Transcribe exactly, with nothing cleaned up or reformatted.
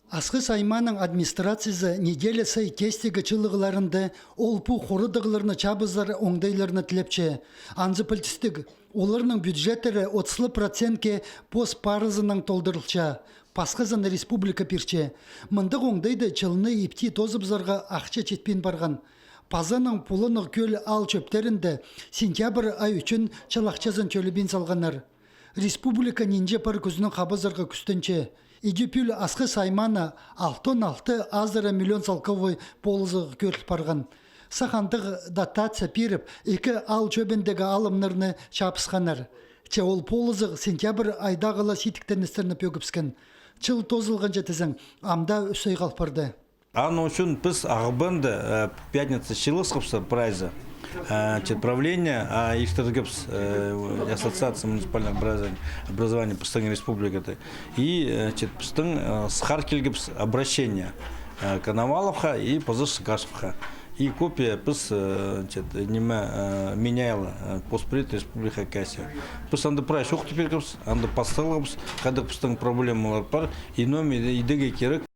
Асхыс аймааның администрациязы неделя сай кестегі чыылығларында ол-пу хорадығларны чабызар оңдайларны тілепче. Анзы пілдістіг, оларның бюджеттері отыс процентке пос парызынаң толдырылча, пасхазын республика пирче. Мындағ оңдайда чылны ипти тоозыбызарға ахча читпин парған. Пазаның Пуланығ кӧл аал чӧптерінде сентябрь ай ӱчӱн чыл ахчазын тӧлебин салғаннар. Республика нинҷе пар кӱзінең хабазарға кӱстенче. Иди пӱӱл Асхыс аймаана алтон алты азыра миллион салковай полызығ кӧріл парған. Сах андағ дотация пиріп, ікі аал чӧбіндегі алымнарны чабысханнар. Че ол полызығ сентябрь айдағыла сидіктеністерні пӧгібіскен. Чыл тоозылғанҷа тізең, ам даа ӱс ай хал парды. Аның ӱчӱн піс Ағбанда, э, пятница чыылысхабыс прайзы. Э, значит, правление, а, иртіргебіс, э, Ассоциация муниципальных образований, образований пістің республикада. И, э, значит, пістің, э, сығар килгебіс обращение, э, Коноваловха и паза Шикашевха. И копия піс, э, значит, ниме, э, меняйлы, э, Госпред Республики Хакасия. Піс анда прай чоохтап пиргебіс, анда пасталғабыс, хайдағ пістің проблемалар пар, и ниме идерге кирек,